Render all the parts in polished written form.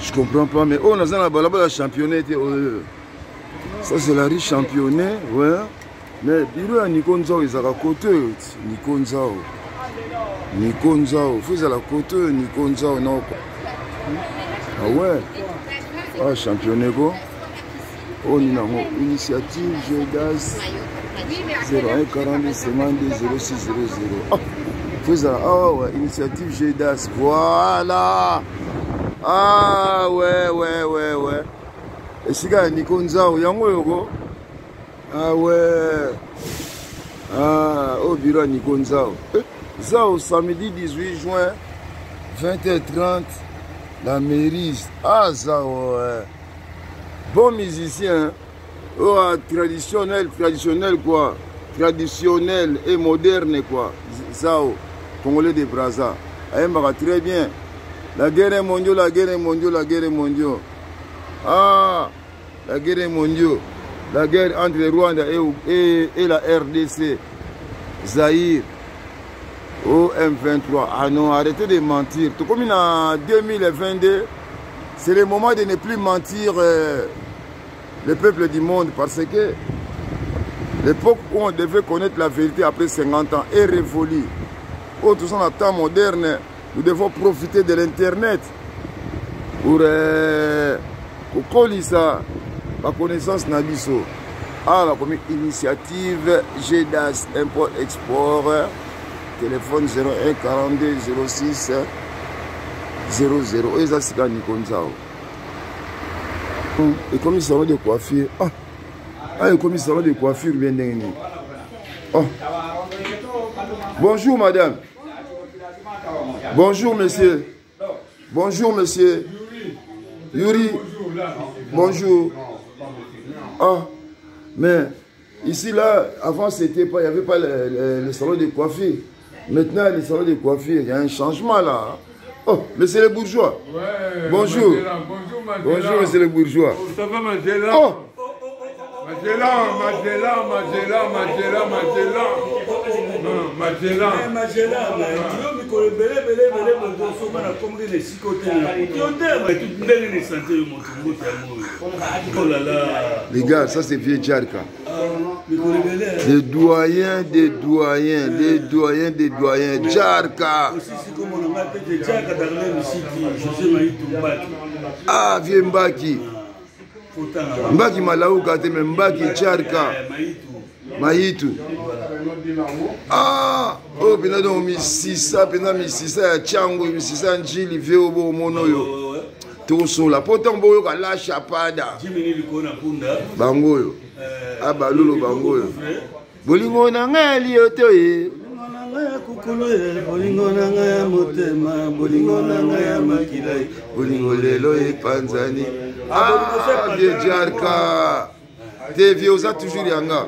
Je comprends pas, mais oh, naza na balabala championnet te oyo. Ça c'est la rue championnet, ouais. Mais bureau ya Nico Nzao ezalaka kote oyo, Nico Nzao. Nico Nzao, faut ezala kote oyo Nico Nzao na Ah ouais. Ah championnet ko. Oyo nini yango initiative Gedas 01 42 52 06 00. Ah, faut ezala ah ouais, initiative Gedas. Voilà. Ah ouais ouais ouais ouais. Esika ya Nico Nzao yango oyo ko. Ah ouais. Ah, au bureau ya Nico Nzao. Eh, Nzao samedi 18 juin 20h30 la mairie. Ah Zao ouais. Bon musicien. Oh, ah, traditionnel, traditionnel quoi. Traditionnel et moderne quoi. Zao, Congolais de Brazza. Ayembaka très bien. La guerre est mondiale, la guerre est mondiale, la guerre est mondiale. Ah, la guerre est mondiale. La guerre entre le Rwanda et, et, et la RDC. Zaïre. Oh, M23. Ah non, arrêtez de mentir. Tout comme en 2022, c'est le moment de ne plus mentir euh, le peuple du monde parce que l'époque où on devait connaître la vérité après 50 ans est révolue. Oh, tout ça, en temps moderne, nous devons profiter de l'internet pour euh, kokolisa baconnaissance na biso awa bakomi initiative gdas import export téléphone 01 42 06 00 oyo eza sika niko nzao ekomi salon de coiffure ah ah ekomi salon de coiffure bien ndenge nini oh. bonjour madame bonjour monsieur Bonjour monsieur. Yuri. Bonjour. Ah, mais ici là, avant c'était pas, il n'y avait pas le, le, le, salon de coiffure. Maintenant, le salon de coiffure, il y a un changement là. Oh, monsieur le bourgeois. Ouais, bonjour. Mandela. Bonjour, Mandela. Bonjour, monsieur le bourgeois. Oh, ça va, Mandela Oh. Magellan, Magellan, Magellan, Magellan, Magellan. Non, Magellan. Eh, Magellan, yo mikolo ebele ebele ebele bozosomba na kombi na esika otelela yo te ndenge na esante yo moto mbote yango oyo oh là là. Les gars, ça c'est vieux Djarka. Mikolo ebele. Des doyens, des doyens, des doyens, des doyens. Djarka. Osisi komona nga te te Djarka Darlene City, José Maïtou Mbaki. Ah, vieux Mbaki. Mbaki malauka te me Mbaki Djarka. Mayitu. Ah, oyo mpenza donc misisa mpenza misisa ya Tshangu, misisa ya Ndjili, vieux oyo bokomona oyo. Tokosola mpo ntango boyoka la chapada. Bango oyo. Abalolo bango oyo. Bolingo na ngai ya liyoto ye. Bolingo na ngai ya kukulu ye, bolingo na ngai ya motema, bolingo na ngai ya makila ye, bolingo lelo epanzani. Ah, vieux Djarka. Te vieux oza toujours yanga.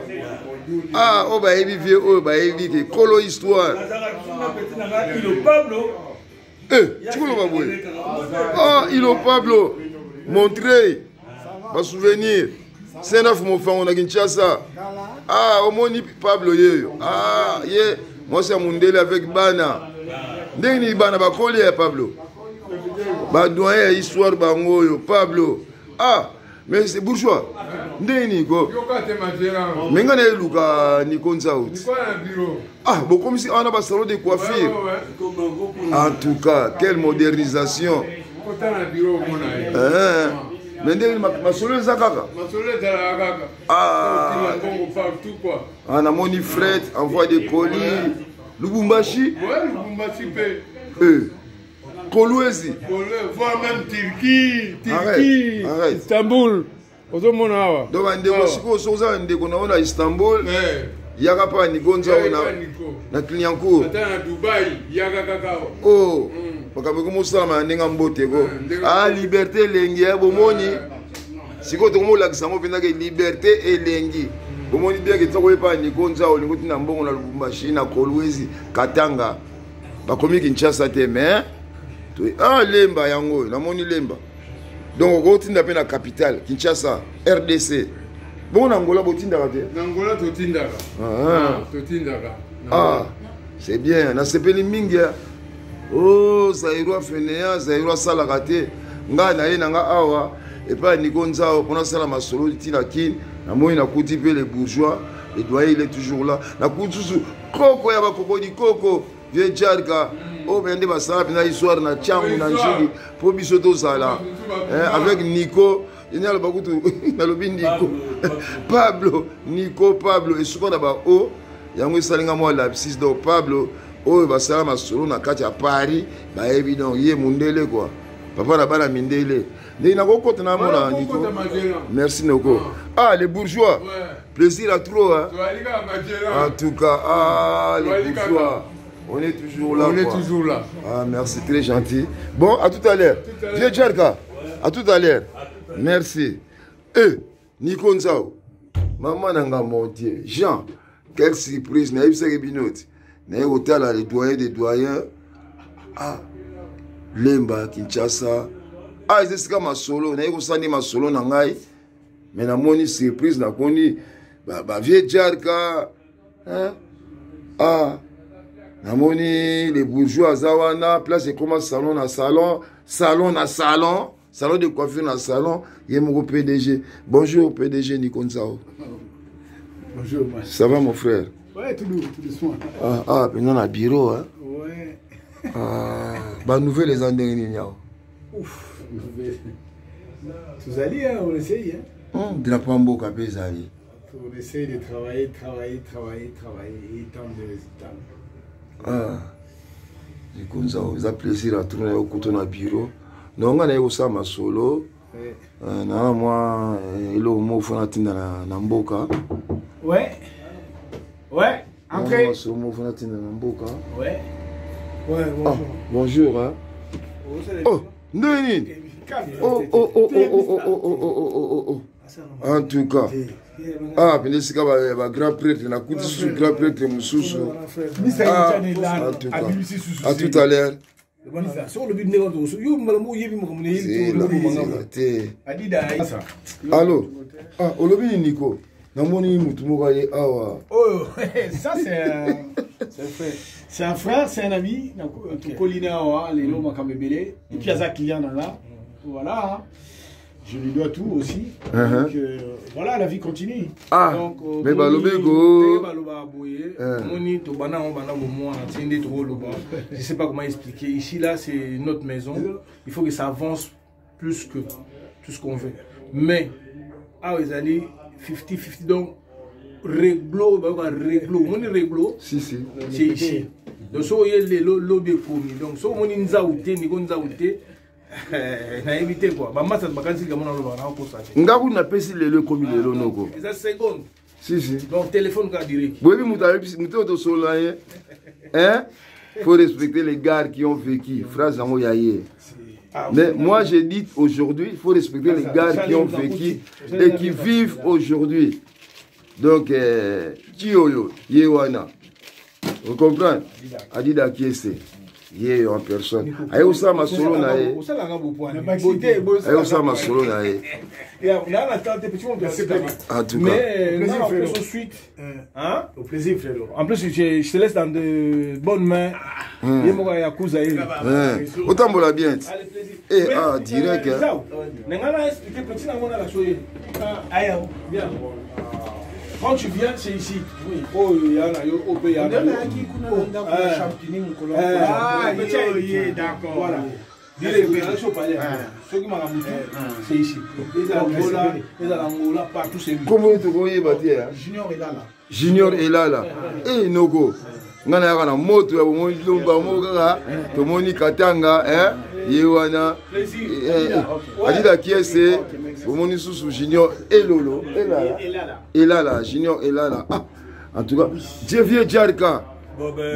Ah, oyo bayebi vieux oyo bayebi ke kolo histoire. Eh, tikoloba boye. Ah, Ilo Pablo, montre ba souvenir. Senaf Mofango na Kinshasa. Ah, omoni Pablo yeyo. Ah, ye mwasi ya mundele avec bana. Ndenge nini bana bakoli ya Pablo? Ba doyen ya histoire bango oyo Pablo. Ah, mais c'est bourgeois. Ndenge nini ko? Mais nga nayeluka Nico Nzau. Ah, bokomisi awa na ba salon de coiffure. En tout cas, quelle modernisation. Hein? Mais ndenge masolo eza kaka. Ah, ah namoni fret, envoi de colis. Lubumbashi. Ouais, Lubumbashi pe. Eh. Kolwezi. Voire même Turquie, Turquie, Istanbul. Ozomona awa. Donc bandeko sikoyo soki oza na ndeko na yo na Istanbul, yaka mpa Nico Nzao na na Clignancourt. Ata na Dubai, yaka kaka awa. Oh, makambo ekomosalama na ndenge ya mbote ko. Ah, liberté elengi ya bomoni. Sikoyo tokomolakisa yango mpenza ke liberté elengi. Bomoni bien ke tokoyi mpa Nico Nzao olingi otinda mbongo na Lubumbashi, na Kolwezi, Katanga. Bakomi Kinshasa te mais ah lemba yango oyo namoni lemba. Donc okotinda mpe na capitale Kinshasa, RDC. Bongo na Angola botindaka te? Na Angola totindaka. Ah, totindaka. Ah, c'est bien. Nasepeli mingi. Oh, Zaïrois fainéant, Zaïrois salaka te. Ngai naye na nga awa epai ya Nico Nzao mpo nasala masolo ntina Kin. Namoni nakuti mpe le bourgeois, le doyen, il est toujours là. Nakuti susu koko ya bakokodi koko vieux Jarka oyo mpenza nde basala mpenza histoire na Tshangu na Njili mpo biso tozala avec Nico. Ye aloba kutu nalobi Nico Pablo, Nico Pablo esuka na ba o yango esali nga mwa lapsis. Donc Pablo oyo basala masolo na kati ya Paris bayebi, donc ye mundele quoi, papa na bana mindele. Ndenge nakokota na mona Nico, merci noko. Ah, les bourgeois, plaisir à trop, hein? En tout cas, ah, les bourgeois, on est toujours là. On est quoi. Toujours là. Ah, merci, très gentil. Bon, à tout à l'heure. Vieux Djarka, à tout à l'heure. Merci. Eh, Nico Nzao, maman nanga, mon Dieu. Jean, quelle surprise. Nayebisaki bino ti. Naye kotala les doyens des doyens. Ah, Lemba, Kinshasa. Ah, eza esika masolo. Naye kosala nde masolo na ngai. Mais namoni surprise, nakoni ba vieux Djarka. Hein? Ah, namoni les bourgeois aza wana, place ekoma salon na salon, salon na salon, salon de coiffure na salon, ye moko PDG. Bonjour PDG Nico Nzao. Bonjour, moi. Ça va mon frère? Ouais, tout doux, tout doucement. Ah, ah, mpenza na bureau, hein? Ouais. Ah, ba nouvelle eza ndenge nini awa? Ouf, nouvelle. Tozali, hein, on essaye, hein. Drapeau ya mboka mpe ezali. On essaye de travailler, travailler, travailler, travailler et tant de résultats. Ah. Nico Nzao, eza plaisir à tourner yo kutu na bureau. Donc nga naye kosala masolo. Ouais. Na mwa eloko moko fo natinda na mboka. Ouais. Ouais, entrez. Mwa masolo moko fo natinda na mboka. Ouais. Ouais, bonjour. Ah, bonjour, hein. Oh, ndenge nini? Oh, oh, oh, oh, oh, oh, oh, oh, oh, oh, oh, oh. En tout cas, ah, pende esika ba grand prêtre, nakuti susu grand prêtre mosusu. Ah, en tout cas, à tout à l'heure. Zela, te. Allo, ah, olobi nini Nico? Namoni mutu moko aye awa. Oh, ça c'est un frère, c'est un ami. Tokolina awa lelo makambo ebele. Et puis aza client na nga. Voilà. Je lui dois tout aussi. Donc voilà, la vie continue. Ah, donc, mais balobi ko. Baloba boye. Moni to bana on bana bo moi tinde trop loba. Je sais pas comment expliquer. Ici là, c'est notre maison. Il faut que ça avance plus que tout ce qu'on veut. Mais ah ils allaient 50-50, donc réglo, bah, bah, réglo. Moni réglo. Si si. C'est ici. Donc so yé le lobby komi. Donc so moni nzaoute, niko nzaoute. Nayebi te quoi. Ba masa bakanisi ka mona loba na kosa te. Nga kuna napesi lelo ekomi lelo noko. Eza seconde. Si si. Donc téléphone ka direct. Boyebi mutu ayebisi mutu oyo tosolola ye. Hein? Faut respecter les gars qui ont vécu. Phrase yango ya ye. Mais moi j'ai dit aujourd'hui, il faut respecter les gars qui ont vécu et qui vivent aujourd'hui. Donc Tioyo, Yewana. Vous comprenez? Adida Kiese. Ye en personne. Aye osala masolo na ye. Aye osala masolo na ye. En tout cas. Mais non, en plus, ensuite, hein? Au plaisir, frérot. En plus, je te laisse dans de bonnes mains. Ye moko ya kuza ye. Otambola bien. Allez, plaisir. Eh, ah, direct, hein. Zao, nenga na expliquer petit na mona la soye. Aïe. Bien. Quand tu viens, c'est ici. Oui. Oh, il y en a, oh, il y en a. Ah, yeah, d'accord. Voilà. Ceux qui m'ont c'est ici. Les Angola, les Angola, partout c'est lui. Comment tu vois, Junior est là, là. Junior est là, là. Eh, Nogo. Ngana yaka na moto ya bomoni lomba moko kaka tomoni Katanga, hein? Ye wana. Adida Kiese, bomoni susu Junior Elolo, Elala. Elala, Junior Elala. Ah, en tout cas, Dieu vieux Djarka.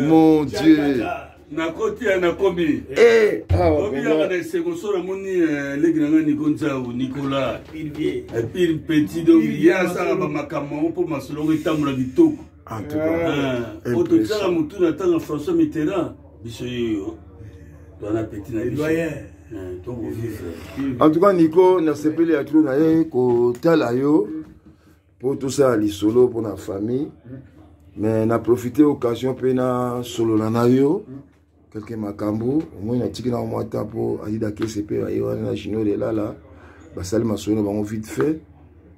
Mon Dieu. Nakoti ya nakomi. Eh, ah, Obi yaka na esengo so namoni leki na ngai Nico Nzau, Nicolas. Pire petit, donc ye asalaka bamakambo yango mpo masolo yango etambola kitoko. En tout cas, Po totiaka motu na ntango François Mitterrand, biso yeyo towana petit na biso. Tokovivre. En tout cas, Nico, nasepeli ya trop na ye kotala yo mpo tosala lisolo mpo na famille, mais na profite occasion mpe na solola na yo. Quelque makambo omoni natiki na mwa ta mpo Adida Kese mpe aye wana na Junior Elala basali masolo na bango vite fait.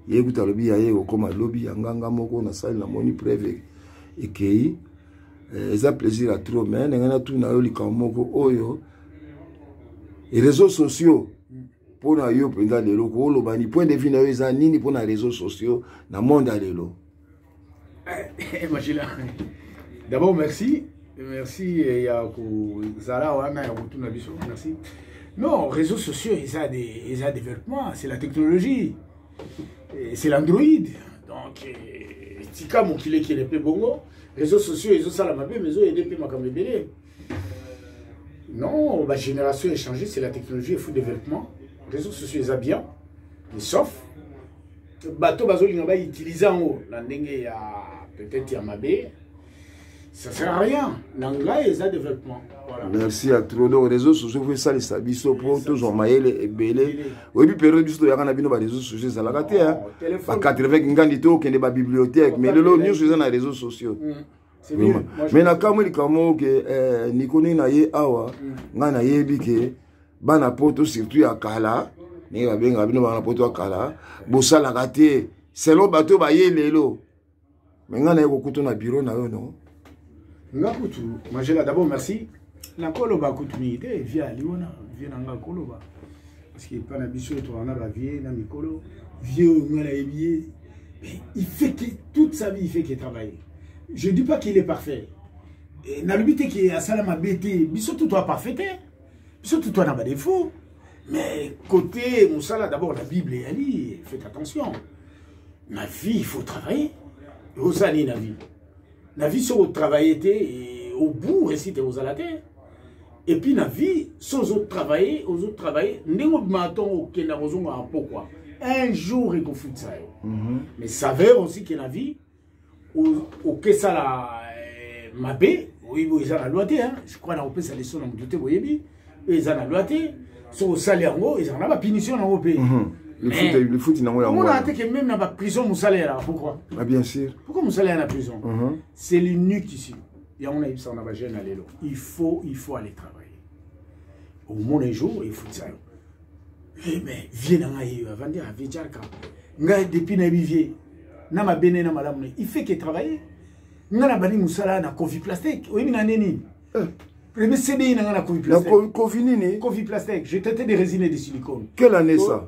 Ye kuta alobi ya ye ekokoma lobi ya nganga moko nasali namoni preuve ekei. Eza plaisir ya trop, mais ndenge natuna yo likambo moko oyo réseaux sociaux mpo na yo mpenza lelo koloba ni point de vue na yo eza nini mpo na réseaux sociaux na monde ya lelo? Majila, d'abord merci, merci ya kozala wana ya kotuna biso, merci. Non, réseaux sociaux eza eza développement, c'est la technologie, c'est l'Android. Donc tika mokili ekele mpe bongo, réseaux sociaux ezosala mabe, mais ezoyede mpe makambo ebele. Non, ba génération échangée, c'est la technologie et fou développement. Réseaux sociaux eza bien, mais sauf bato bazolinga bautilize yango na ndenge ya peut-être ya mabe, ça sert à rien. Na ngai eza développement. Voilà. Merci à trop. Donc réseaux sociaux fo esalisa biso mpo tozwa mayele ebele. Oyebi periode biso toyaka na bino, baréseaux sociaux ezalaka te, ba 80 ngandi te okende babibliothèque, mais lelo nyonso eza na réseaux sociaux. Mais nakamwi likambo ke Niko ndenge na ye awa, ngai nayebi ke bana poto surtout ya kala, ndenge babengaka bino bana poto ya kala, bosalaka te selon bato baye lelo. Me ngai naye kokuta na bureau na yo no. Nga kutu Magela, d'abord merci. Nakoloba kutu mingi te, vie ali wana vie na nga koloba, parce que epa na biso towana bavie na mikolo, vie oyo ngai nayebi ye, il fait que toute sa vie il fait que travailler. Je dis pas qu'il est parfait, nalobi te ke asala mabe te, biso tout toa parfait te, biso tout toa na badéfaut, mais côté mosala, d'abord la Bible eyali, faites attention, na vie il faut travailler. Osala nini na vie? Na vie soki otravaille te, au bout réussite ozala te. Et puis na vie so ozotravaille, ozotravaille ndenge obimaka ntongo okenda kozongaka pokwa, un jour ekofutisa yo. Mais s'avère aussi que na vie okesala mabe, oyebi oyo eza na loi te. Je crois na kopesa leso na motu te, boyebi oyo eza na loi te, soki osali yango ezala na bapunition nango mpe. Lifuti nango yango. Omonaka te ke même na baprison mosala eyalaka? Pourquoi? Ah, bien sûr. Pourquoi mosala eya na prison? C'est l'unique ici. Yango nayebisaka na bajeune ya lelo, il faut aller travailler, omona un jour efutisa yo. Mais vie na ngai yeyo avandi avie jarka, ngai depuis nayebi vie na mabe ne na malamu ne, il fait que travailler. Ngai na bandi mosala na Covi Plastique, oyebi na nde nini? Premier CDI na ngai na Covi Plastique. Covi nini? Covi Plastique, je traitais des résines et des silicones. Quelle année ça?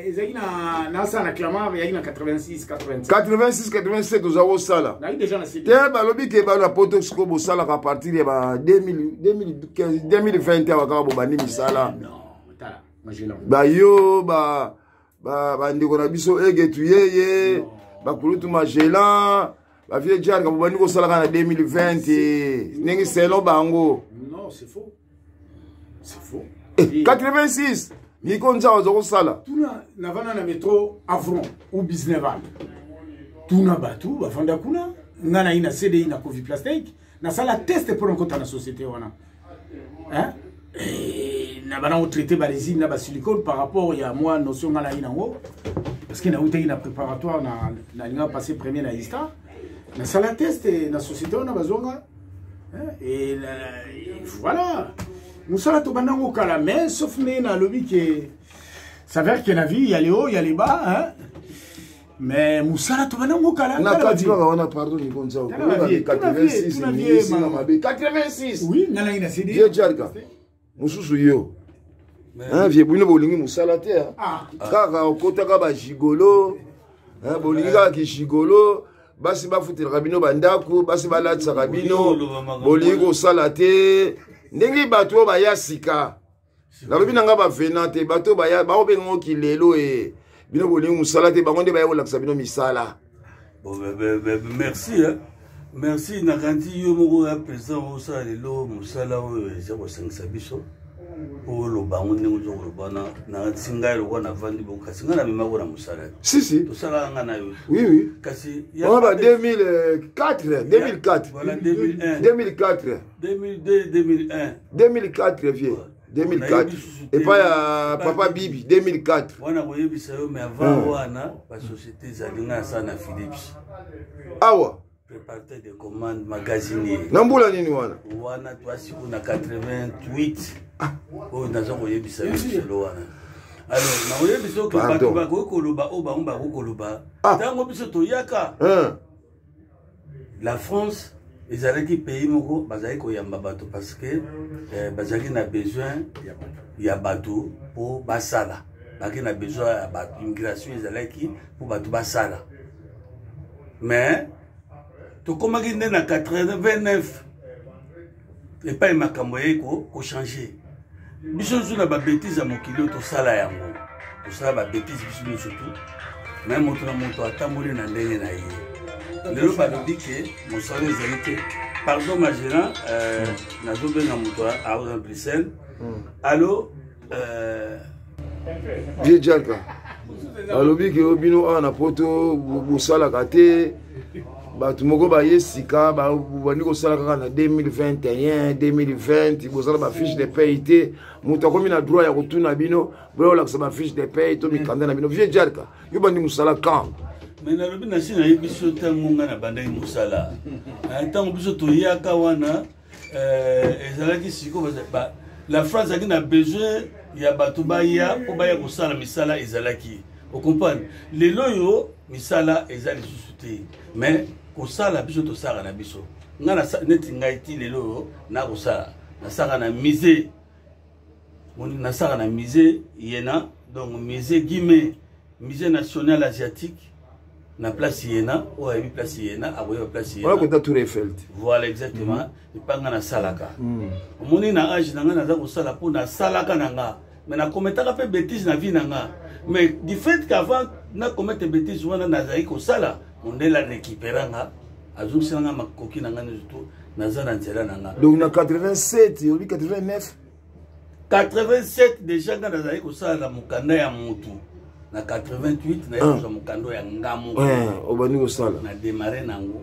Ezalaki na nasala na Clamart, ezalaki na 86 87. 86 87 oza kosala? Nayaki déjà na CDI. Te, balobi ke bana poto sikoyo bosalaka à partir ya ba 2015 2020 awa kaka bobandi misala. Non, tala Magellan. Bayo bandeko na biso egetu yeye bakulutu Magellan, bavie jarka, bobandi kosalaka na 2020 ndenge selon bango. Non, c'est faux, c'est faux. 86 Niko Nzao aza kosala. Tuna navanda na métro Avron ou Business-Val, tuna bato bavanda kuna. Nga nayi na CDI na Covi Plastique, nasala test mpo nakota na société wana, hein? Na bana kotraite barésine na basilicone par rapport ya mwa notion nga nayi nango, parce que nautaki na préparatoire, nalinga passer premier na ISTA, nasala test na société wana bazwanga. Et voilà, mosala tobanda yango kala, mais sauf ndenge nalobi ke s'avère que na vie il y a les hauts, il y a les bas, hein? Mais mosala tobanda yango kala. Na kati kaka wana, pardon Niko Nzao, 86 esinga mabe, 86. Oui, nga nangi na CD. Vie jarka mosusu yo vie, bino bolingi mosala te, kaka okotaka bagigolo, bolingi kaka kigigolo, basi bafutelaka bino bandako, basi balatisaka bino, bolingi kosala te. Ndenge bato oyo baya sika, nalobi na nga bavena te, bato baya baobengango kilelo e, bino bolingi mosala te, bango nde baya kolakisa bino misala. Bon, merci, hein. Merci. Nakanti yo moko ya président osala lelo mosala oyo eza kosangisa biso po oloba yango ndenge oza koloba. Nakati ngai lokwa navandi bongo, kasi ngai namemako na mosala. Si si. Tosalaka ngai na yo. Oui. Kasi wana ba 2004 2004. Voilà, 2001. 2004. 2002, 2001. 2004, vieux, 2004 epai ya papa Bibi, 2004. Wana koyebisa yo, mais avant wana basociété ezali, ngai asala na Philips. Awa. Préparateur de commande, magasinier. Na mbula nini wana? Wana toa sikoyo na 88. Ah. Oyo naza koyebisa yo lisolo wana. Alors nakoyebisa oke bato bakoki koloba oyo bango bakoki koloba ntango biso toyaka la France ezalaki pays moko bazalaki koyamba bato parce que eh, bazalaki na besoin ya bato mpo basala, bazalaki na besoin ya bato, immigration ezalaki mpo bato basala. Mais tokomaki nde na 89 epai makambo eyei kochange. Biso nyonso na babétise ya mokili oyo tosala yango, tosala babétise biso nyonso tu, mais moto na moto atamboli na ndenge na ye. Lelo balobi ke mosala ezali te. Pardon Magellan, nazobenga moto aza Bruxelles. Allo? Vieux Jalka, balobi ke bino awa na Poto bosalaka te, bato moko baye sika bandi kosala kaka na 2021, 2020, bozala bafiche de paye te. Moto akomi na droit ya kotuna bino boya kolakisa bafiche de paye to mikanda na bino. Vieux Jalka, yo bandi mosala quand? Mais nalobi na si nayebi biso ntango ngai nabandaki mosala, ntango biso toyaka wana, ezalaki sikoyo la France azalaki na besoin ya bato baya mpo baya kosala misala ezalaki. Ocomprendre, lelo oyo misala eza lisusu te, mais kosala biso tosalaka na biso. Ngai neti ngai ti lelo oyo nakosala, nasalaka na musée, nasalaka na musée Yena, donc musée Guimet, musée national asiatique na place Yena. Oyo ayebi place Yena akoyeba place Yena. Kota Tour Eiffel. Voilà, exactement. Epa nga nasalaka, omoni na age na ngai naza kosala mpo nasalaka na nga, mais nakometaka mpe bétise na vie na nga. Mais du fait qu'avant nakomete bétise wana, nazali kosala, mondele arécupéra nga, azongisela nga makoki na nga nyonso to naza na nzela na nga. Donc na 87, olobi 89? 87 déjà nga nazali kosala na mokanda ya motu. Na 88 naye kozwa mokanda ya nga moko. Obandi kosala. Na démarre nango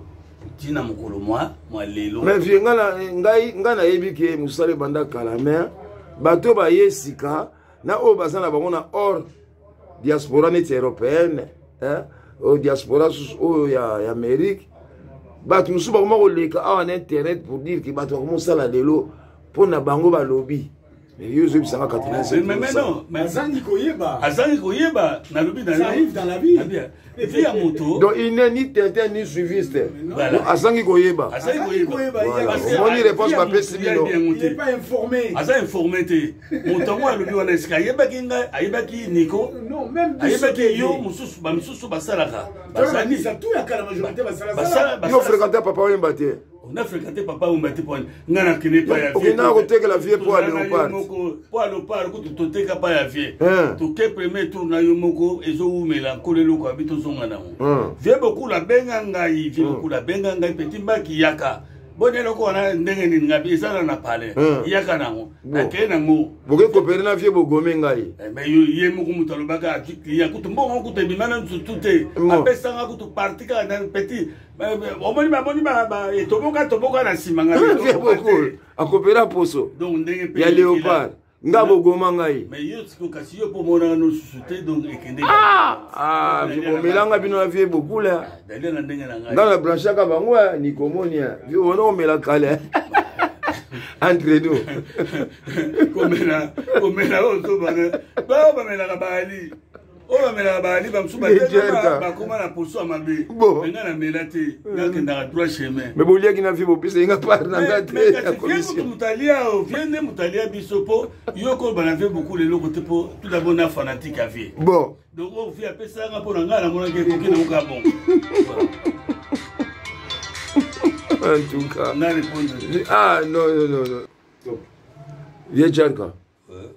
ntina mokolo mwa lelo. Mais vieux, ngai ngai nayebi ke mosala ebanda kala, mais bato baye sika na oyo baza na bango na or diaspora neti européenne, oyo diaspora susu oyo ya Amérique, bato mosusu bakoma koleka awa na internet pour dire ke bato bakoma kosala lelo mpo na bango balobi. Mais yo ozoyebisanga 87? Mais non. Azangi koyeba. Azangi koyeba, nalobi na Ça arrive dans la vie. Vie ya moto. Donc il n'est ni tintin ni suiviste. Voilà. Azangi koyeba. Azangi koyeba. Omoni réponse bapesi bino. Il n'est pas informé. Aza informé te. Moto yango alobi wana esika ayebaki ngai, ayebaki Nico, Non, même ayebaki yo mosusu, bamisusu basalaka. Bazali tout ya kala, majorité basala. Yo fréquente Papa Oyemba te? On a fréquenté Papa Wemba te, po nga nakende pa ya Okendaka kotekela vieux po ya Léopard. Po ya Léopard kutu toteka pa ya vieux. Toke premier tour na yo moko, ezowumela nkolo eloko abi tozonga nango. Vieux Bokulu abenga ngai, vieux Bokulu abenga ngai: "Petit Mbaki, yaka boni eloko wana ndenge nini?" Ngabi ezala na palais, yaka nango. Nakei nango. Boke kopere na vieux, bogome ngai. Mais ye moko moto alobaka azwi client kutu, mbongo kutu ebima na nsutu te, apesanga kutu parti kaka na petit. Omoni, bamoni etoboka toboka na nsima. Vieux Bokul akopera poso Donc ndenge mpe ya Léopard, nga bogoma ngai. Mais yo siko kasi yo mpo omonaka no susu te, donc ekende. Ah, bomelanga bino na vieux Bokul. Dalia na ndenge na ngai. Nga na branchaka bango nikomoni vieux wana omela kala entre nous. Komela, komela oyo tobana bao bamelaka baali, oyo bamelaka baali, bamosusu bakoma na poso ya mabe. Mais ngai namela te, nakendaka droit chemin. Mais boliaki na vieux, bopesa yenga part na nga te ya commission. Moto alia o vieux nde moto alia biso, mpo yo koloba na vieux beaucoup eloko te, mpo tout d'abord na fanatique ya vieux. Bon. Donc oyo vieux apesaka mpo na ngai, namonaki ekoki nango ka bon. En tout cas na répondre. Ah non, non, non, non, vieux Jalka,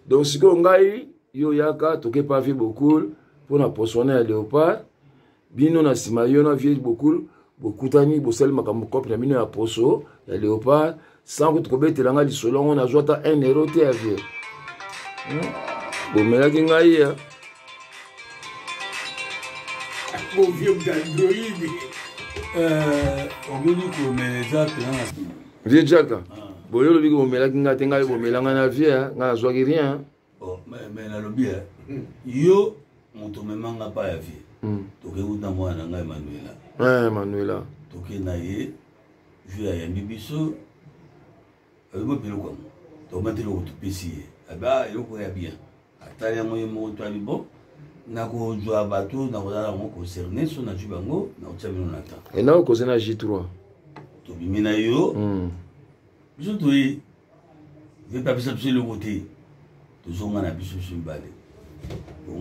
donc sikoyo ngai yo yaka toke pa vieux Bokul mpona poso wana ya Léopard. Bino na nsima, yo na vieux Bokul bokutani, bosali makambo cope na bino ya poso ya Léopard sans kutu kobetela ngai lisolo yango. Nazwa ata 1 euro te ya vieux. Bomelaki ngai ya Bon vieux d'Android. Omoni, komela eza mpena na Vieux Jaka, boyo olobiki bomelaki ngai te, ngai bomelanga na vieux, ngai nazwaki rien. Bon, mais nalobi yo moto omemanga pa ya vieux, toke kuta mwana na ngai Manuela. Manuela. Toke na ye, vieux ayambi biso, alobi bope eloko yango, tokomati eloko topesi ye, abi ah eloko ya bien, atali yango ye moko to abi bon, nakozwa bato nakozala yango concerne, so nazwi bango nakotia bino na temps. Et na okoze na J3. Tobimi na yo. Biso toye, vieux mpe apesa biso eloko te, tozonga na biso biso mibale.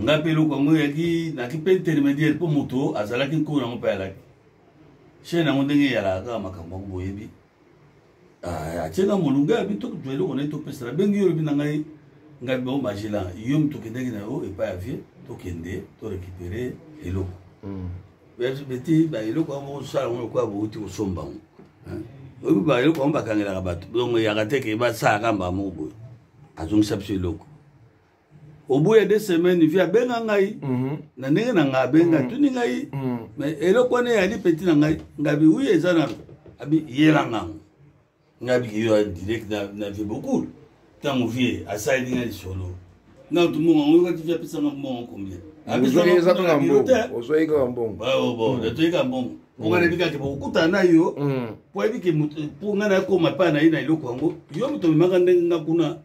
Nga mpe eloko yango eyaki naki mpe intermédiaire mpo moto azalaki nkolo yango mpe alaki chaine yango ndenge eyalaka kaka makambo yango boyebi. Atie nga molunge abi tozwa eloko na ye topesa, nabengi yo olobi na ngai ngai bango Magellan yo moto okendaki na yo epai ya vieux, tokende torécupere eloko. Beti ba eloko yango osala yango lokola bouti kosomba yango, oyebi ba eloko yango bakangelaka bato, donc eyaka te ke basalaka mbala moko boye. Azongisa biso eloko au bout ya 2 semaines, vieux abenga ngai na ndenge na ngai, abenga atuni ngai mais eloko wana eyali petit na ngai, ngabi wi eza na abi yelanga yango, ngabi yo direct na vieux beaucoup. Ntango vieux asaleli ngai lisolo na to mbongo yango, oyokaki vieux apesanga mbongo combien? Eza kaka mbongo, ozwaki kaka mbongo? Bon, natoyi kaka mbongo mpo ngai nayebi kaka bokokutana na yo, mpo ayebi ke mpo ngai nakoma epai na ye na eloko yango, yo moto omemaka ndenge nga kuna,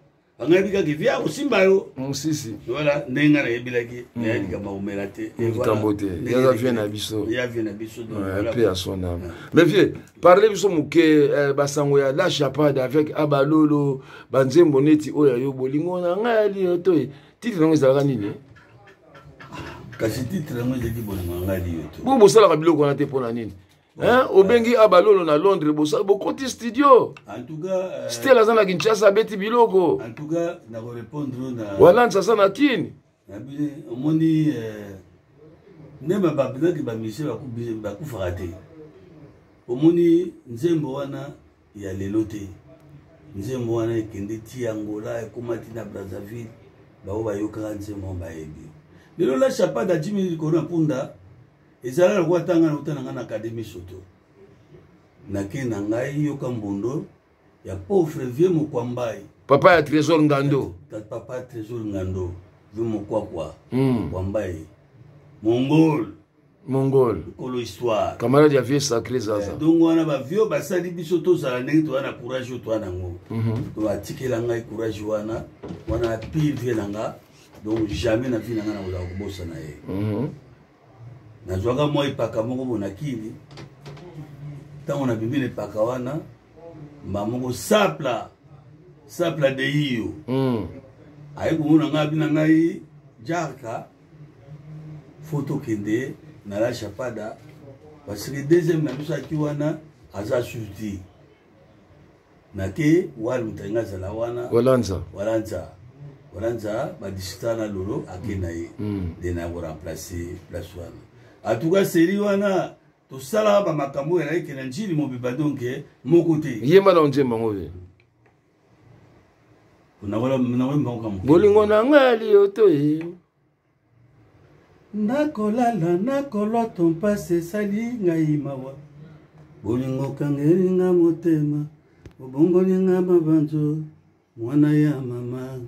ngai yebi kaka vieux akosimba yo. Mosisi. Voilà ndenge ngai nayebelaki naya likambo akomela te. Likambo te, yaza vieux na biso. Ya vieux na biso. Mpe ya son âme. Mais vieux, parle biso moke basango ya La Chapade avec Abalolo, banzembo neti oyo ya yo bolingo na ngai ali to titre yango ezalaka nini? Kasi titre yango ezalaki bolingo na ngai ali yo to. Bongo bosalaka biloko wana te mpo na nini? Hein, obengi Abalolo na Londres, bokoti studio. En tout cas, Stella aza na Kinshasa, abeti biloko. En tout cas, nakorépondre na Walansa aza na Kini. Omoni nde babinaki bamusicien bakufaka te. Omoni nzembo wana ya lelo te, nzembo wana ekende ti Angola, ekóma ti na Brazzaville, bango bayokaka nzembo wana bayebi. Lelo La Chapade ajimi likolo na mpunda ezala lokola ntanga nauta na ngai na académie soto, nake na ngai yoka mbondo ya pauvre vieux Mokwambai. Papa ya Trésor Ngando. Papa Trésor Ngando, vieux Mokwakwa, Mokwambai mongol. Mongol. Nkolo histoire. Camarade ya vieux Sacré Zaza. Donc wana bavieux basali biso tozala ndenge toza na courage oyo toza nango. Donc atikela ngai courage wana, wana pire vieux na nga, donc jamais na vie na ngai nakozala kobosana ye. Nazwaka mwa epaka moko bo na kili, ntango nabimi na epaka wana mba moko sapla sapla de iyo aye komona ngai, abi na ngai jarka fo tokende na La Chapada parce que deuxième na biso aki wana aza suti nake wali moto alingi azala wana. Walanza. Walanza, Walanza badisita na lolo ake na ye nde na koremplace place wana. En tout cas série wana tosalaka bamakambo oyo nayeke na Njili mobimba, donc moko te. Yemba na nzembo yango ve. Bolingo na ngai ali to ye. Nakolala nakoloto mpasi esali ngai mawa, bolingo kangeli nga motema, obongoli nga mabanzo, mwana ya mama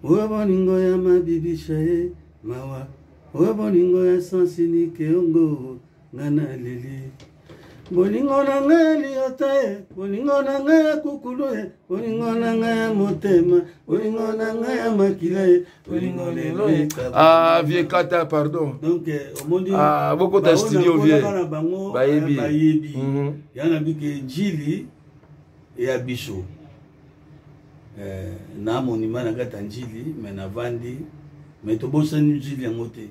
oyo bolingo ya mabibisha ye mawa, oyo bolingo ya sansinike yongo nga naleli, bolingo na ngai ya liota ye, bolingo na ngai ya kukulu ye, bolingo na ngai ya motema, bolingo na ngai ya makila ye, bolingo lelo. Ah vieux kata, pardon. Donc omoni. Ah, bokota studio vieux. Na bango. Bayebi. Bayebi ya na bike Njili ya biso na monument na kati ya Njili, mais navandi, mais tobosani Njili yango te.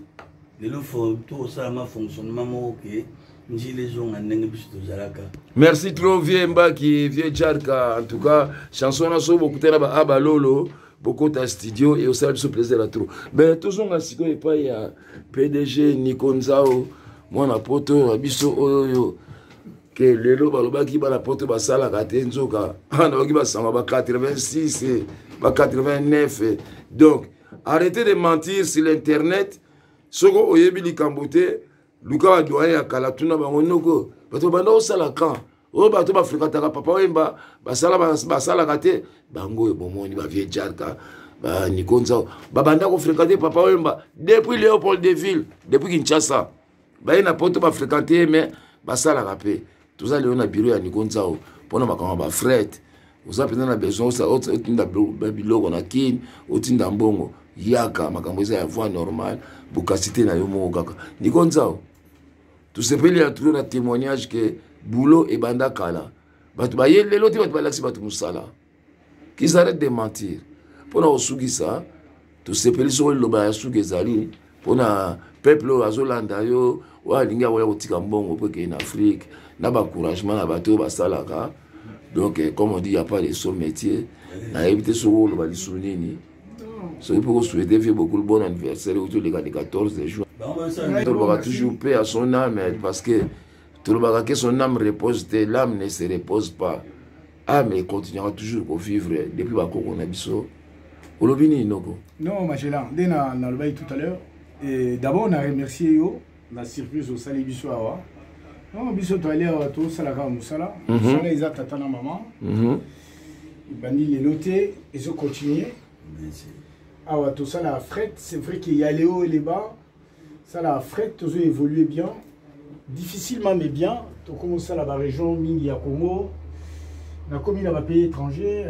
Lelo tokosalama fonctionnement moko ke Njili ezonga ndenge biso tozalaka. Merci trop vieux Mbaki, vieux Jarka. En tout cas chanson na so bokutana ba Abalolo, bokota studio e osala biso plaisir ya trop. Mais tozonga sikoyo epai ya PDG Nico Nzao, mwana poto ya biso oyo oyo ke lelo balobaki bana poto basalaka te, nzoka nayoki basanga ba 86, ba 89. Donc arrêtez de mentir sur l'internet. Soki oyebi likambo te, luka badoyen ya kala, tuna bango noko bato banda kosala camp oyo bato bafréquentaka Papa Wemba basalaka te. Bango oyo bomoni bavieux Jarka, baniko Nzao, babanda kofréquente Papa Wemba depuis Léopold de Ville, depuis Kinshasa, baye na poto bafréquente ye, mais basalaka mpe. Toza lelo na bureau ya Nico Nzao mpona makambo ya bafret. Oza mpenza na besoin otinda biloko na Kin, otinda mbongo, yaka, makambo eza ya voie normale, bokasi te na yo moko kaka. Nico Nzao, tosepeli ya trop na témoignage ke boulot ebanda kala. Bato baye lelo te, bato balakisi bato mosala. Qu'ils arrêtent de mentir. Mpona kosukisa, tosepeli soko liloba ya suki ezali mpona peuple oyo azolanda yo, oyo alingi akoya kotika mbongo mpo ekei na Afrique, na baencouragement na bato oyo basalaka. Donc, comme on dit, y a pas de sot métier. Nayebi te soki oloba lisusu nini, soki mpo kosouhaite vie beaucoup bon anniversaire oyo toleka le 14 juin. Tolobaka toujours paix à son âme, parce que tolobaka que son âme repose te, l'âme ne se repose pas. Âme continuera toujours kovivre depuis bakoko na biso. Olobi nini, noko? Non, Magellan, nde nalobaki tout à l'heure. Et d'abord na remercier yo na surprise osali biso awa. Non, biso toali awa, tosalaka mosala. Mosala eza tata na mama. Ebandi lelo te, ezocontinue. Awa tosala fret, c'est vrai qu'il y a les hauts et les bas. Sala fret, tozo évoluer bien, difficilement mais bien. Tokomosala barégion mingi ya Congo, nakomi na bapays étranger,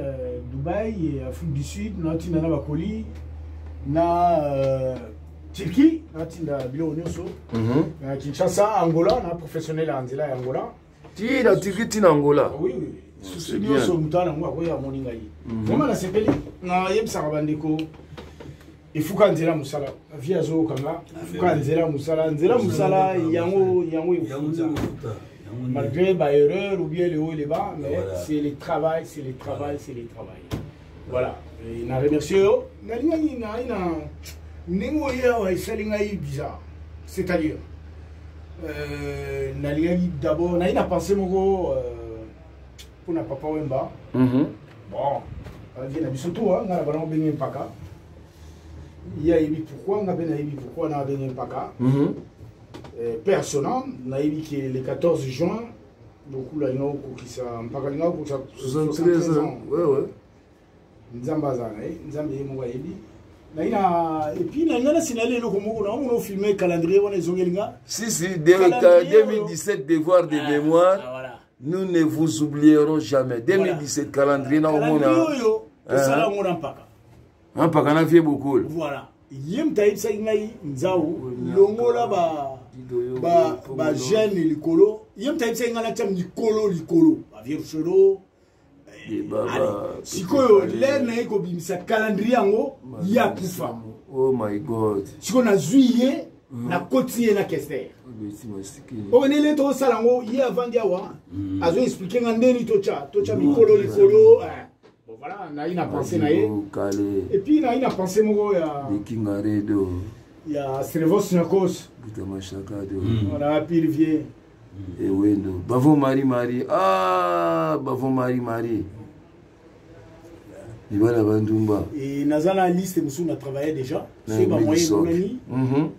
Dubaï et Afrique du Sud. Natinda na bakoli na Turquie, natinda biloko nyonso na Kinshasa, Angola, na professionnel ya nzela ya Angola. Ti na Turquie, ti na Angola? Oui. Susu nyonso moto ana yango akoya amoni ngai. Vraiment nasepeli, nayebisaka bandeko efuka nzela mosala vie azokanga, efuka nzela mosala, nzela mosala yango yango efuta, malgré ba erreur ou bien le haut et le bas, mais voilà, c'est le travail, c'est le travail, c'est le travail. Voilà. Et na remercier yo, nalingaki na na ndenge oye awa esali ngai bizarre, c'est-à-dire nalingaki d'abord nayi na pensée moko mpona Papa Wemba. Bon, vie na biso to nga na bana obenge mpaka, ye ayebi pourquoi, nga mpe nayebi pourquoi na abenge mpaka. Personnel nayebi ke le 14 juin Bokulu alinga kokokisa, mpaka alinga kokokisa 73 ans. Ouais. Nzambe azala na ye, Nzambe ye moko ayebi. Nayi na et puis nalinga nasinali eloko moko na omona ofilme calendrier wana ezongeli nga. Si, 2017, devoir de mémoire. Ah, voilà. Nous ne vous oublierons jamais. 2017, calendrier na omona. Calendrier oyo tosala yango na mpaka. Mpaka na vie Bokul. Voilà, ye moto ayebisaki ngai nzau longola bajeune likolo. Ye moto ayebisaki ngai natia mikolo likolo, bavieux Rochereau. Sikoyo lere na ye kobimisa calendrier yango, ye akufa. Oh my God! Sikoyo nazwi ye, nakoti ye na kester oyo nele tokosala yango. Ye avandi awa, azo explique nga ndeni totya mikolo likolo. Bon, voilà, nayi na pensée na ye et puis nayi na pensée moko ya Likingaredo ya Srevos Nakos. Butamashakado. Voilà, pire vieux. Ewendo bavon Marie Marie, ah, bavon Marie Marie, libala bandumba. Et naza na liste mosusu na travaille déjà, soki bamoyen emonani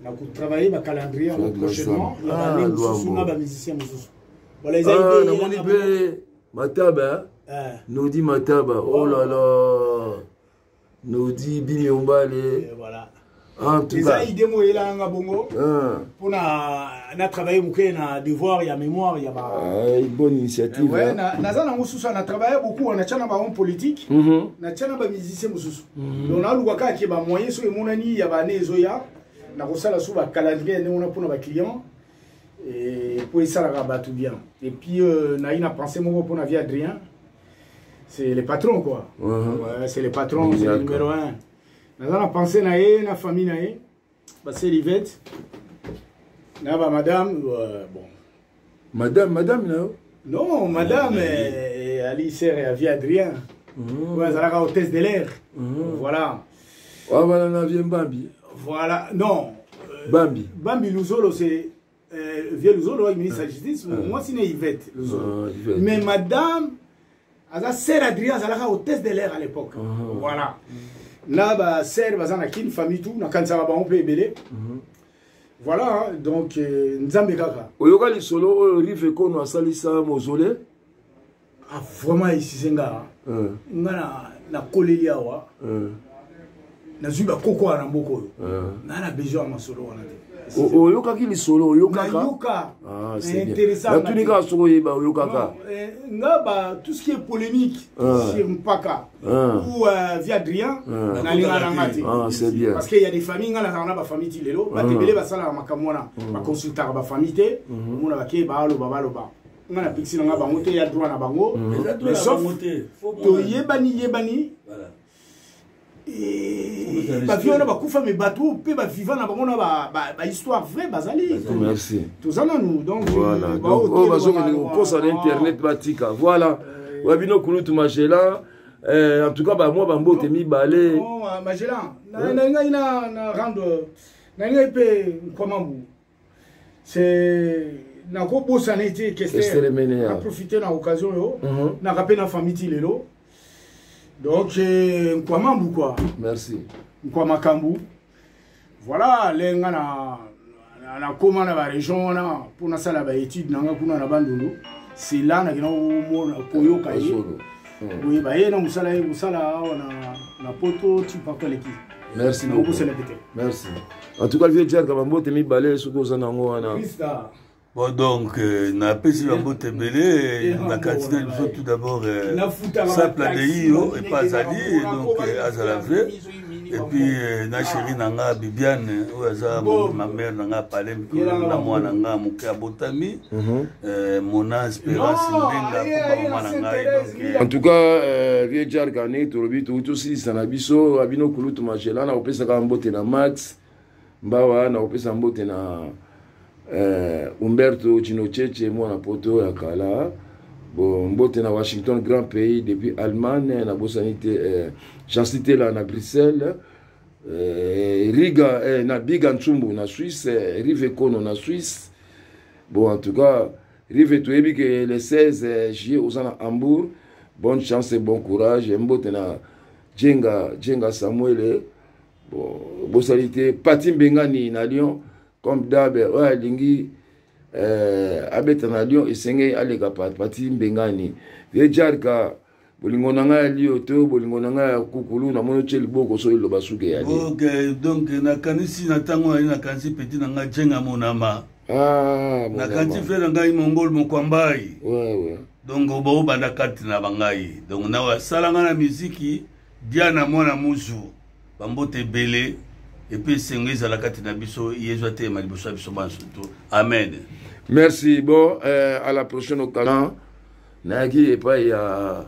na kotravaille bacalendrier yango prochainement ya bane mosusu na bamusicien mosusu. Voilà, eza idée. Namoni mpe Mataba, Nodi Mataba, oh là là, Nodi Bimiombale. Voilà. En tout eza cas idée moko eyelaka nga bongo mpona na travaille moke na devoir ya mémoire ya ba Ah, bonne initiative. Ouais, hein. naza nango susu, na travaille beaucoup, natya na bahomme politique, natya na bamusicien mosusu. Donc naluka kaka ke bamoyen soki emonani ya bane ezoya, nakosala so bacalendrier ndenge wana mpona baclient po esalaka bato bien. Et puis nayi na pensée moko mpona vie Adrien, c'est le patron quoi. Ouais, c'est le patron, c'est le numéro 1. Naza na pensée na ye, na famille na ye, basœur Ivette na bamadame, bon. Madame, madame na yo? Non, madame ali sœur ya vie Adrien, oyo azalaka hôtesse de l'air. Voilà. Wana na vie Mbambi. Voilà, non. Bambi. Bambi Luzolo, c'est vieux Luzolo, ministre de la Justice. Moi, c'est Yvette Luzolo. Ah, Yvette. Mais madame aza sœur Adrien, azalaka hôtesse de l'air à l'époque. Voilà, na basœur baza na Kine, famille tout, nakanisaka bango mpe ebele. Voilà, hein, donc Nzambe kaka. Oyoka lisolo oyo Rive Kono asalisa mausolée? Ah, vraiment esise nga. Nga nakoleli awa, nazwi bakoko wana na mboka oyo, nga na besoin ya masolo wana te. Oyokaki lisolo, oyokaka? Nayoka. Ah, c'est bien. Natuni kaka soki oyeba, oyokaka. Eh, nga ba tout ce qui est polémique ah. sur Mpaka ah. ou via Adrien, nalinga na nga te. Ah, c'est bien. Parce qu'il y a des familles, nga nazalaka na bafamille ti lelo, bato ebele basalaka makambo wana, baconsultaka bafamille te, omona bake baloba baloba. Nga napekisi na nga bango te, ya droit na bango. Mais sauf toyebani yebani. Bavie wana bakufa, me bato oyo mpe baviva na bango na bahistoire vrai bazali. Merci. Toza nanu, donc voilà, donc oyo bazokende kokosa na internet, batika. Voilà, oya bino kulutu Magellan. En tout cas, bamwa bambote mibale. Magellan, na ngai na rendre na ngai mpe Nkwamambu, c'est nakobosana ete Kester aprofite na occasion oyo, naka mpe na famille ti lelo. Donc Nkwamambu quoi. Merci. Nkwamakambu, voilà. Le nga na nakóma na barégion wana mpo nasala baétude na nga kuna na Bandundu, c'est là nakenda komona koyoka ye, koyeba ye na mosala ye kosala awa na Poto ti partout aleki. Merci beaucoup. Merci en tout cas, vieux Jarka, bambote mibale soki oza nango wana. Bon, donc, napesi bambote ebele na kati na biso. Tout d'abord, Simple Adei yo epa azali, donc azala vrai. Et puis na chéri na nga Bibiane oyo aza ma mère na nga pale mikolo, na mwana nga moke abotami, Mona Espérance Ndenga, komba mama na ngai. Donc en tout cas, vieux Jarka, ndenge tolobi, touti tosilisa na biso abino kulutu Magellan, na kopesaka mbote na Max Mbawa, na kopesa mbote na Umberto Chinocheche, mwana Poto ya kala. Bon, mbote na Washington, grand pays, depuis Allemagne. Nabosani te Jansi Tela na Bruxelles, Riga, na Biga Ntsumbu na Suisse, Rive Kono na Suisse. Bon, en tout cas, Rive, toyebi ke le 16 juillet oza na Hambourg. Bonne chance et bon courage. Mbote na Jenga Jenga Samuel. Bon, bosali te Pati Mbengani na Lyon, comme d'hab. Oyo alingi abeta na Lyon, esengeli aleka Pati Mbengani. Ye Jarka, bolingo na ngai ya lio to bolingo na ngai ya kukulu, namoni otie liboko so eloba suki ya. Ok, donc nakanisi na ntango nali, nakanisi petit na ngai Jenga Monama. Ah, nakanisi frère na ngai Mongol Mokwambai. Ouais. Donc baobanda kati na bangai, donc na asala ngai na miziki Diana mwana muzu, bambote ebele. Et puis esengo ezala kati na biso, Yezu atelema liboso ya biso banso to. Amen. Merci. Bon, à la prochaine occasion. Nayaki epai ya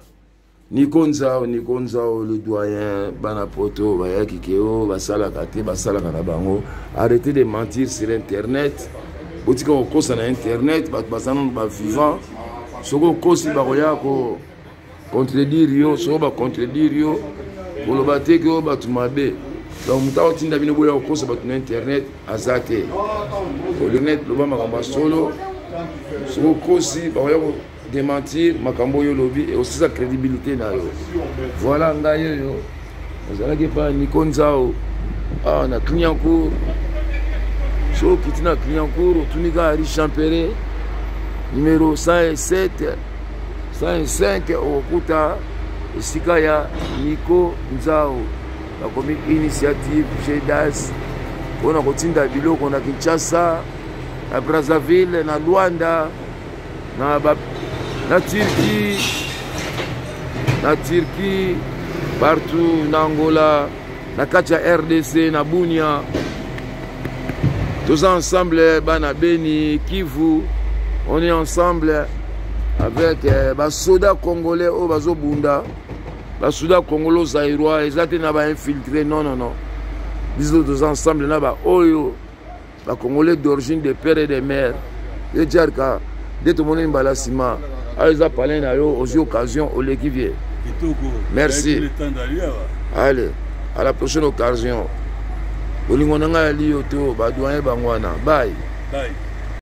Nico Nzao, Nico Nzao le doyen. Bana Poto bayaki ke o basalaka te, basalaka na bango. Arrêtez de mentir sur internet, botika kokosa na internet. Bato baza nano bavivant, soki okosi bakoya ko contredire yo. Soki bacontredire yo, koloba te ke oyo bato mabe. Donc moto akotinda bino boya kokosa bato na internet aza te. Internet, loba makambo ya solo. Soki okosi, bakoya kodémentir makambo oyo olobi, ekosisa crédibilité na yo. Voilà, ngai oyo nazalaki epai Niko Nzao awa na Clignancourt. Soki okiti na Clignancourt, otuni kaka rue Champere numéro 107, 105, okokuta esika ya Niko Nzao. Bakomi initiative Gedas mpona kotinda biloko na Kinshasa, na Brazzaville, na Luanda, na Turquie, na Turquie partout, na Angola, na kati ya RDC, na Bunia. Toza ensemble, bana Beni, Kivu, on est ensemble avec basoda congolais oyo bazobunda, basoda congolo zaïrois. Eza te na bainfiltré, non, non, non. Biso toza ensemble na baoyo bacongolais d'origine, de père et de mère. Ye Jarka nde tomoni mbala nsima. Ayo eza palin na yo, ozwi occasion, oleki vie. Merci, allez, à la prochaine occasion. Bolingo na ngai ya liyo to badoyen bango wana. Bye, bye.